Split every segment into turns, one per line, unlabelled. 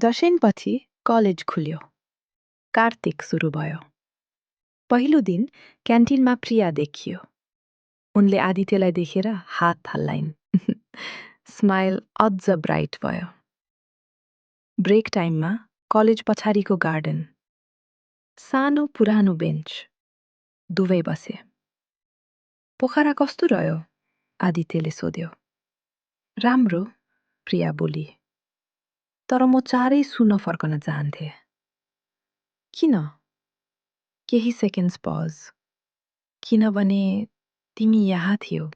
दशैनपछि college खुल्यो। कार्तिक सुरु भयो। पहिलो दिन क्यान्टिनमा प्रिया देखियो। उनले आदित्यलाई देखेर हात हल्लाइन्। स्माइल अझ ब्राइट भयो। ब्रेक टाइममा कलेज पछाडिको गार्डन। सानो पुरानो बेन्च। दुवै बसे। पोखरा कस्तो रह्यो? आदित्यले सोध्यो। राम्रो, प्रिया बोली। तर म चाँडै सुन फर्कन चाहन्थे। किन? केही सेकेन्ड्स पज। किनभने तिमी यहाँ थियौ।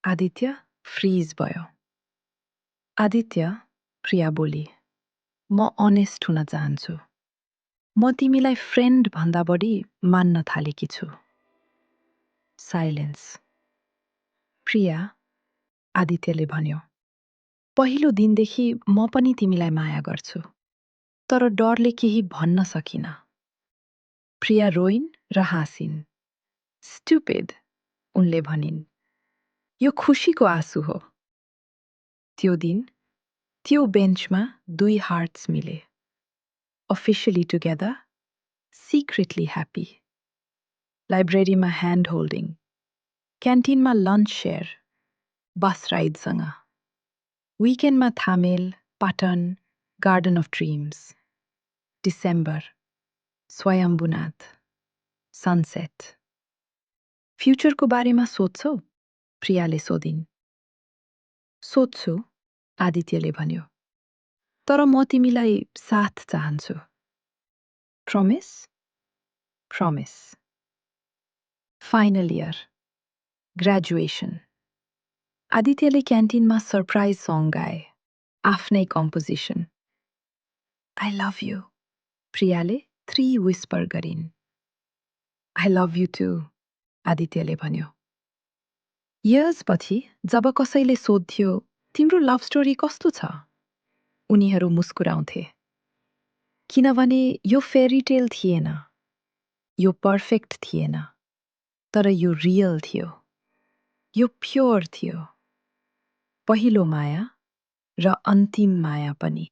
आदित्य फ्रिज भयो। आदित्य, प्रिया बोली। म अनेस्ट हुन चाहन्छु। म तिमीलाई फ्रेन्ड भन्दा बढी मान्न थालेकी छु। साइलेन्स। प्रिया, आदित्यले भन्यो। पहिलो दिनदेखि म पनि तिमीलाई माया गर्छु। तर डरले केही भन्न सकिन। प्रिया रोइन् र हाँसिन्। स्टुपिड, उनले भनिन्। यो खुशीको आँसु हो। त्यो दिन, त्यो बेन्चमा दुई हार्ट्स मिले। Officially together, secretly happy. लाइब्रेरीमा ह्यान्ड होल्डिङ। क्यान्टिनमा लन्च सेयर। बस राइडसँग। विकेन्डमा Thamel, Patan, garden of dreams. December, Swayambhunath, sunset. फ्युचरको बारेमा सोध्छौ? प्रियाले सोधिन्। सोध्छु, आदित्यले भन्यो। तर म तिमीलाई साथ चाहन्छु। Promise? Promise. Final year. Graduation. आदित्यले क्यान्टिनमा सरप्राइज सङ गाए। आफ्नै कम्पोजिसन। I love you. प्रियाले 3 विस्पर गरिन्। आई लभ यु टु, आदित्यले भन्यो। इयर्सपछि जब कसैले सोध्थ्यो, तिम्रो लभ स्टोरी कस्तो छ? उनीहरू मुस्कुराउँथे। किनभने यो फेरी टेल थिएन। यो पर्फेक्ट थिएन। तर यो रियल थियो। यो प्योर थियो। पहिलो माया र अन्तिम माया पनि।